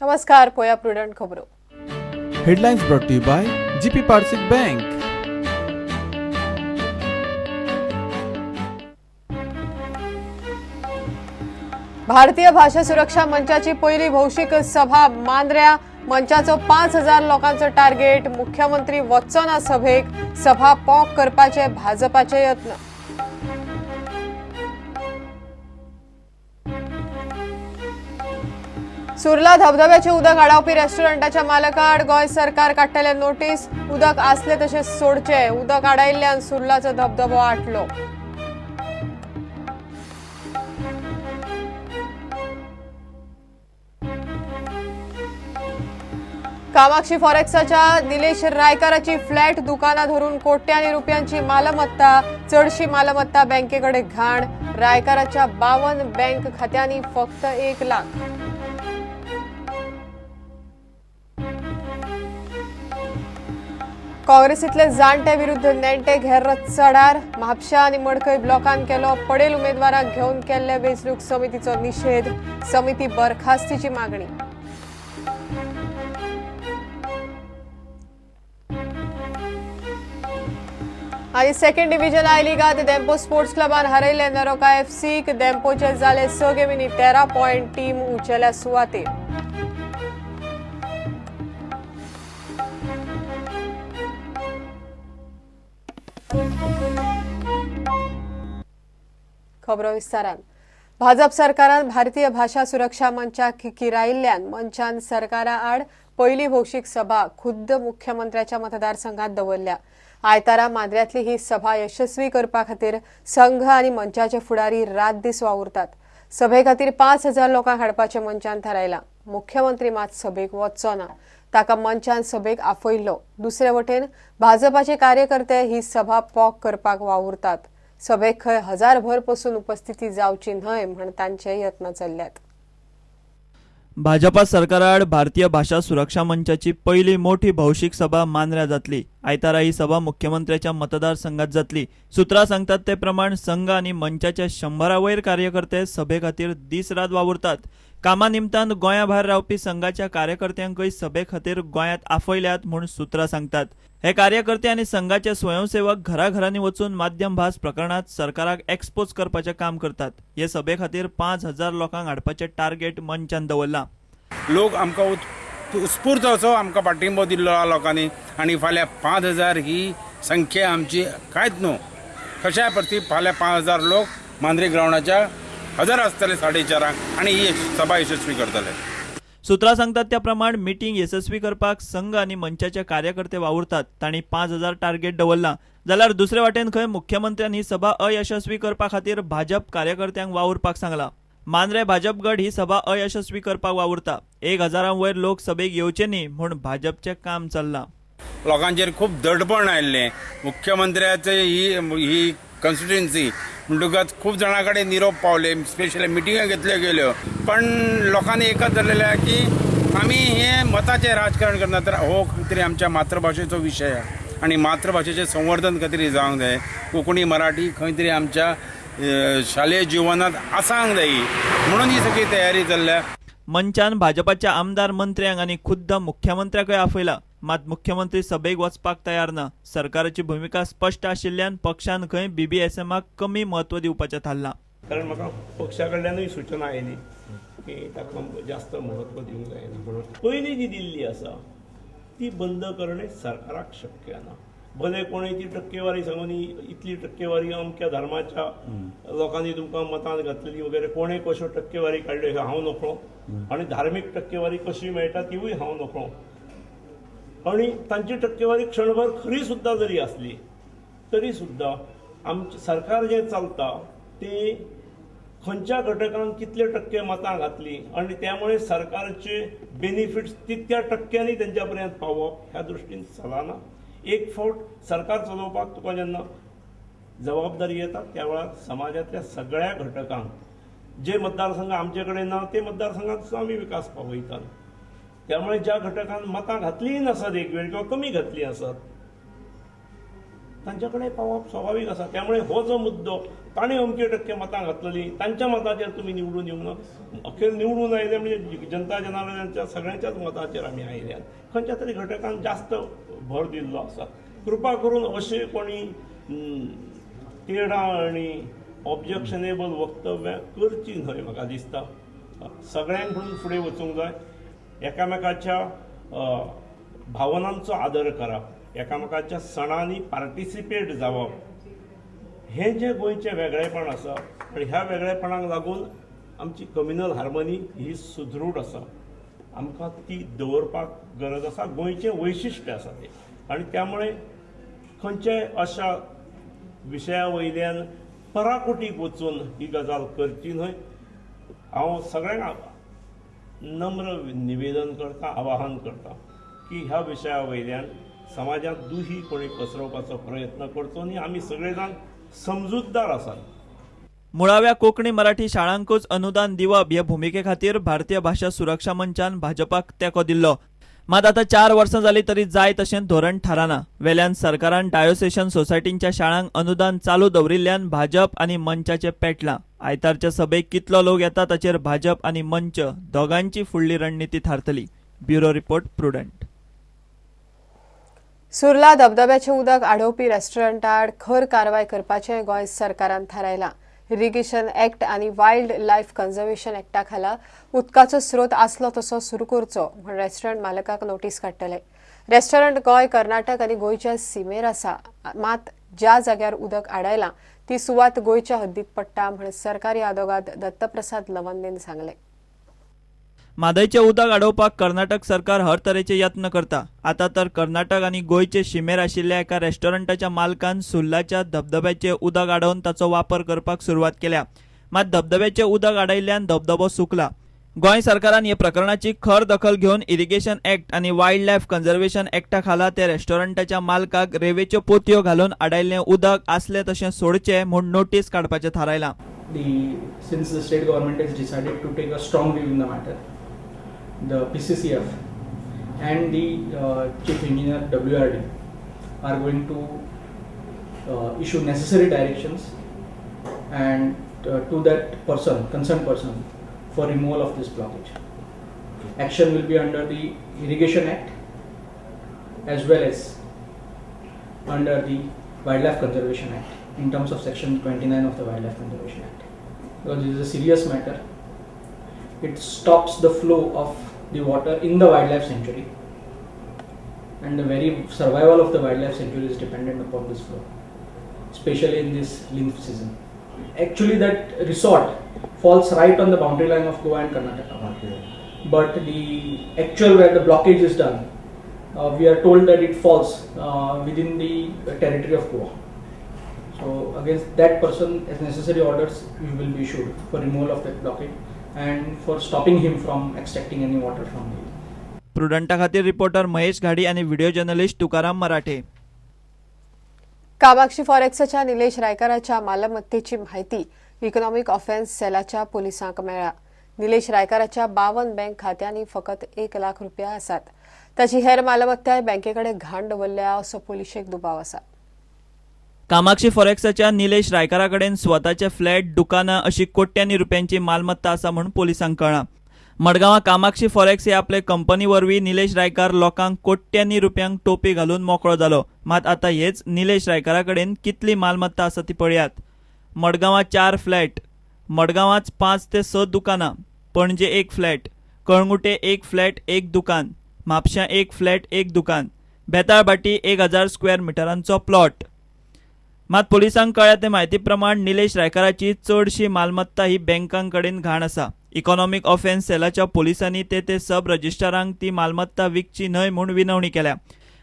नमस्कार, पोया प्रुडंट खबरो. Headlines brought to you by GP Parsik Bank. भारतीय भाषा सुरक्षा मंचाची पहिली भौशीक सभा मांद्र्या. मंचाचो 5,000 लोकांचो टार्गेट. मुख्यमंत्री वच्चो ना सभेक, सभा पॉक करपाचे भाजपाचे यत्न. सुर्ला धबधब्याचे उदक आडावपी रेस्टॉरंटाच्या मालकाआड गोंय सरकार काडटले नोटीस. उदक आसले तशें सोडचे. उदक आडायिल्ल्यान सुर्लाचो धबधबो आटलो. कामाक्षी फॉरेक्साच्या निलेश रायकाराची फ्लॅट दुकाना धरून कोट्यांनी रुपयांची मालमत्ता. चडशी मालमत्ता बँकेकडे घाण. रायकाराच्या 52 बँक खात्यांनी फक्त 1 लाख. काँग्रेसीतले जाणटे विरुद्ध नेणटे घेरत चडार. म्हापशा आनी मडकय ब्लॉकान केलो पडेल उमेदवाराक घेवन केल्ले वेंचणूक समितीचो निशेध. समिती बरखास्तीची मागणी. आनी सेकंड डिव्हिजन I लिगांत धेंपो स्पोर्ट्स क्लबान हरयले नरोका एफसीक. धेंपोचे जाले 6 गेमींनी 13 पॉयंट. टीम उंचेल्या सुवातेर. खबरो विस्तारान. भाजप सरकारान भारतीय भाषा सुरक्षा मंचाक किरायिल्ल्यान मंचान सरकारा आड पयली भौशीक सभा खुद्द मुख्यमंत्र्याच्या मतदारसंघात दवरल्या. आयतारा मांद्र्यांतली ही सभा यशस्वी करपा खातीर संघ आनी मंचाचे फुडारी रात दीस वावुरतात. सभे खातीर 5,000 लोकांक हाडपाचें मंचान थारायलां. मुख्यमंत्री मात सभेक वच्चो ना. ताका मंचान सभेक आफयल्लो. दुसरे वटेन भाजपाचे कार्यकर्ते ही सभा पॉक करपाक वावुरतात. सभेक खंय 1000 पसून उपस्थिती जावची न्हय म्हण तांचे यत्न चल्ल्यात. भाजपा सरकाराआड भारतीय भाषा सुरक्षा मंचाची पहिली मोठी भौशीक सभा मांद्र्या जातली. आयतारा ही सभा मुख्यमंत्र्याच्या मतदारसंघात जातली. सूत्रां सांगतात ते प्रमाण संघ आनी मंचाचे 100 वयर कार्यकर्ते सभे खातीर दीस रात वावुरतात. कामा निमतान गोंया भायर रावपी संघाच्या कार्यकर्त्यांकय सभे खातीर गोंयांत आफयल्यात म्हूण सूत्रां सांगतात. हे कार्यकर्ते आनी संघाचे स्वयंसेवक घराघरांनी वचून माध्यम भास प्रकरणात सरकाराक एक्सपोज करपाचें काम करतात. हे सभे खातीर 5,000 लोकांक हाडपाचें टार्गेट मंचान दवरलां. लोक आमकां उत्स्फूर्त असो आमकां पाठिंबो दिल्लो आहा लोकांनी आनी फाल्यां 5,000 ही संख्या आमची कांयच न्हू. कशाय प्रती फाल्यां 5,000 लोक मांद्रे ग्रावंडाच्या हजर आसतले 4:30 आनी ही सभा यशस्वी करतले. सूत्रां सांगतात त्या प्रमाण मिटींग यशस्वी करपाक संघ आनी मंचाचे कार्यकर्ते वावुरतात. तांणी 5,000 टार्गेट दवरलां. जाल्यार दुसरे वाटेन खंय मुख्यमंत्र्यान ही सभा अयशस्वी करपा खातीर भाजप कार्यकर्त्यांक वावुरपाक सांगलां. मांद्रे भाजप गट ही सभा अयशस्वी करपाक वावुरता. 1,000 वयर लोक सभेक येवचे न्ही म्हूण भाजपचें काम चल्लां. लोकांचेर खूब दडपण आयिल्लें. मुख्यमंत्र्याचे ही कॉन्स्टिट्युएन्सी म्हणटकच खूब जाणां कडेन निरोप पावले, स्पेशली मिटिंग्यो घेतल्यो गेल्यो. पण लोकांनी एकच जाल्लें आहा की आमी हें मताचें राजकारण करना, तर हो खंय तरी आमच्या मातृभाशेचो विशय आहा आनी मातृभाशेचें संवर्धन खंय तरी जावंक जाय. कोंकणी मराठी खंय तरी आमच्या शालेय जिवनात आसांक जाय म्हणून ही सगळी तयारी चल्ल्या. मंचान भाजपाच्या आमदार मंत्र्यांक आनी खुद्द मुख्यमंत्र्याकय आफयला. मात मुख्यमंत्री सभेक वचपाक तयार ना. सरकाराची भूमिका स्पश्ट आशिल्ल्यान पक्षान खंय बीबीएसएमाक कमी म्हत्व दिवपाचें थारलां. कारण म्हाका पक्षा कडल्यानूय सूचना आयली की ताका जास्त म्हत्व दिवंक जायना म्हणून. पयलीं जी दिल्ली आसा ती बंद करणे सरकाराक शक्य ना. भले कोणें ती टक्केवारी सांगून इतली टक्केवारी अमक्या धर्माच्या लोकांनी तुमकां मतान घातलेली वगैरे, कोणें कश्यो टक्केवारी काडल्यो हें हांव नकळो आनी धार्मीक टक्केवारी कशी मेळटा तिवूय हांव नकळो. आनी तांची टक्केवारी क्षणभर खरी सुद्दां जरी आसली तरी सुद्दां आमचें सरकार जें चलता तें खंयच्या घटकांक कितले टक्के मतां घातली आनी त्यामुळे सरकारचे बेनिफिट्स तितक्या टक्क्यांनी तेंच्या पर्यंत पावप ह्या दृश्टीन चलना. एक फावट सरकार चलोवपाक तुका जेन्ना जबाबदारी येता त्या वेळार समाजांतल्या सगळ्या घटकांक जे मतदारसंघ आमचे कडेन ना ते मतदारसंघात सुद्दां आमी विकास पावयतात. त्यामुळे ज्या घटकान मतां घातलीं नासत एक वेळ किंवा कमी घातलीं आसत तांच्या कडेन पावप स्वाभावीक आसा. त्यामुळे हो जो मुद्दो ताणें अमके टक्के मतां घातलेलीं तांच्या मताचेर तुमी निवडून येवंक ना, अखेर निवडून आयले म्हणजे जनता जनार्दनाच्या सगळ्यांच्याच मताचेर आमी आयल्यात. खंयच्या तरी घटकान जास्त भर दिल्लो आसा. कृपा करून अशें कोणी तेढा आनी ऑब्जेक्शनेबल वक्तव्यां करची न्हय. म्हाका दिसता सगळ्यांक म्हणून फुडें वचूंक जाय, एकामेकाच्या भावनांचो आदर करप, एकामेकाच्या सणांनी पार्टिसिपेट जावप, हें जें गोंयचें वेगळेपण आसा आनी ह्या वेगळेपणाक लागून आमची कम्युनल हार्मनी ही सुदृढ आसा. आमकां ती दवरपाक गरज आसा. गोंयचें वैशिश्ट्य आसा तें आनी त्यामुळे खंयच्याय अशा विशया वयल्यान पराकोटीक वचून ही गजाल करची न्हय. हांव सगळ्यांक नम्र निवेदन करता, आवाहन करता की ह्या विशया वयल्यान समाजांत दुही कोणी पसरोवपाचो प्रयत्न करचो न्ही. आमी सगळे जाण समजूतदार आसात. मुळाव्या कोंकणी मराठी शाळांकूच अनुदान दिवप हे भुमिके खातीर भारतीय भाशा सुरक्षा मंचान भाजपाक तेंको दिल्लो. मात आतां 4 वर्सां जाली तरी जाय तशें धोरण थाराना. वेल्यान सरकारान डायोसेशन सोसायटींच्या शाळांक अनुदान चालू दवरिल्ल्यान भाजप आनी मंचाचें पेटलां. आयतारच्या सभेक कितलो लोक येता ताचेर भाजप आनी मंच दोगांची फुडली रणनिती थारतली. Bureau report, Prudent. Surla धबधब्याचें उदक आडोवपी रेस्टॉरंटाआड खर कारवाय करपाचें गोंय सरकारान थारायलां. इरिगेशन ऍक्ट आनी वायल्ड लायफ कन्झर्वेशन ऍक्टा खाला उदकाचो स्रोत आसलो तसो सुरू करचो म्हूण रेस्टॉरंट मालकाक नोटीस काडटले. रेस्टॉरंट गोंय, कर्नाटक आनी गोंयच्या सीमेर आसा, मात ज्या जाग्यार उदक आडायलां ती सुवात गोंयच्या हद्दीत पडटा म्हूण सरकारी आदोगाद दत्तप्रसाद लवंदेन सांगलें. म्हादयचें उदक आडोवपाक कर्नाटक सरकार हर तरेचे यत्न करता. आतां तर कर्नाटक आनी गोंयचे शिमेर आशिल्ल्या एका रेस्टॉरंटाच्या मालकान सुर्लाच्या धबधब्याचें उदक आडोवन ताचो वापर करपाक सुरवात केल्या. मात धबधब्याचें उदक आडयल्ल्यान धबधबो सुकला. गोंय सरकारान हे प्रकरणाची खर दखल घेवन इरिगेशन ऍक्ट आनी वायल्ड लायफ कन्झर्वेशन ऍक्टा खाला त्या रेस्टॉरंटाच्या मालकाक रेवेच्यो पोतयो घालून आडायल्लें उदक आसलें तशें सोडचें म्हूण नोटीस काडपाचें थारायलां. Since the state government has decided to take a strong view in the matter, the PCCF and the Chief Engineer WRD are going to issue necessary directions and to that person, concerned person, for removal of this blockage. Action will be under the Irrigation Act as well as under the Wildlife Conservation Act in terms of Section 29 of the Wildlife Conservation Act. Because this is a serious matter. It stops the flow of the water in the wildlife sanctuary, and the very survival of the wildlife sanctuary is dependent upon this flow, especially in this lean season. Actually, that resort falls right on the boundary line of Goa and Karnataka. Okay. But the actual where the blockage is done, we are told that it falls within the territory of Goa. So against that person, as necessary orders will be issued for removal of that blockage and for stopping him from extracting any water from the. प्रुडंटा खातीर reporter Mahesh Ghadi आणि video journalist Tukaram मराठे. कामाक्षी फॉरेक्सच्या निलेश रायकाराच्या मालमत्तेची माहिती economic offence सेलाच्या पोलिसांक मेळ्ळा. Nilesh रायकाराच्या 52 bank खात्यांनी फकत 1 लाख रुपया आसात. ताची हेर मालमत्ताय बँकेकडे घाण दवरल्या असो पोलिशेक दुबाव आसा. कामाक्षी फॉरेक्साच्या निलेश रायकारा कडेन स्वताचे फ्लॅट, दुकानां अशी कोट्यांनी रुपयांची मालमत्ता आसा म्हूण पोलिसांक कळ्ळां. मडगांवां कामाक्षी फॉरेक्स हे आपले कंपनी वरवीं निलेश रायकार लोकांक कोट्यांनी रुपयांक टोपी घालून मोकळो जालो. मात आतां हेच निलेश रायकारा कडेन कितली मालमत्ता आसा ती पळयात. मडगांवां 4 फ्लॅट, मडगांवांच 5 ते 6 दुकानां, पणजे 1 फ्लॅट, कळंगुटे 1 फ्लॅट 1 दुकान, म्हापश्यां 1 फ्लॅट 1 दुकान, बेताळभाटी 1000 स्क्वेअर मिटरांचो प्लॉट. मात पोलिसांक कळ्ळ्या ते म्हायती प्रमाण निलेश रायकाराची चडशी मालमत्ता ही बँकां कडेन घाण आसा. इकॉनॉमिक ऑफेन्स सेलाच्या पोलिसांनी ते सब रजिस्ट्रारांक ती मालमत्ता विकची न्हय म्हूण विनवणी केल्या.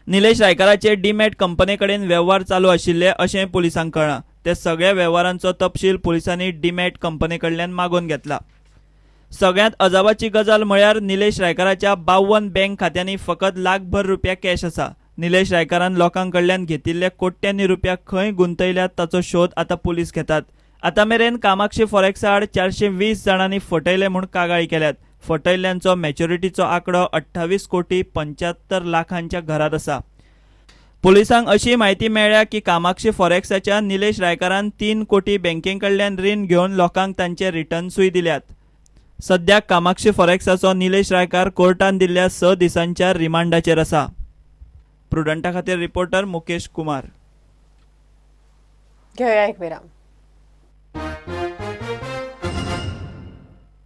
निलेश रायकाराचे डीमॅट कंपनी कडेन वेव्हार चालू आशिल्ले अशें पोलिसांक कळ्ळां. ते सगळ्या वेव्हारांचो तपशील पोलिसांनी डीमॅट कंपनी कडल्यान मागोवन घेतला. सगळ्यांत अजापाची गजाल म्हळ्यार निलेश रायकाराच्या 52 बँक खात्यांनी फकत लाखभर रुपया कॅश आसा. निलेश रायकारान लोकां कडल्यान घेतिल्ले कोट्यांनी रुपया खंय गुंतयल्यात ताचो शोध आतां पोलीस घेतात. आतां मेरेन कामाक्षी फॉरेक्सा आड 420 जाणांनी फटयले म्हूण कागाळी केल्यात. फटयल्ल्यांचो मॅच्युरिटीचो आंकडो 28 कोटी 75 लाखांच्या घरात आसा. पुलिसांक अशी म्हायती मेळ्ळ्या की कामाक्षी फॉरेक्साच्या निलेश रायकारान 3 कोटी बँके कडल्यान रीण घेवन लोकांक तांचे रिटर्न्सूय दिल्यात. सद्याक कामाक्षी फॉरेक्साचो निलेश रायकार कोर्टान दिल्ल्या 6 दिसांच्या रिमांडाचेर आसा. प्रुडंटा खातीर रिपोर्टर मुकेश कुमार. घेवया एक विराम.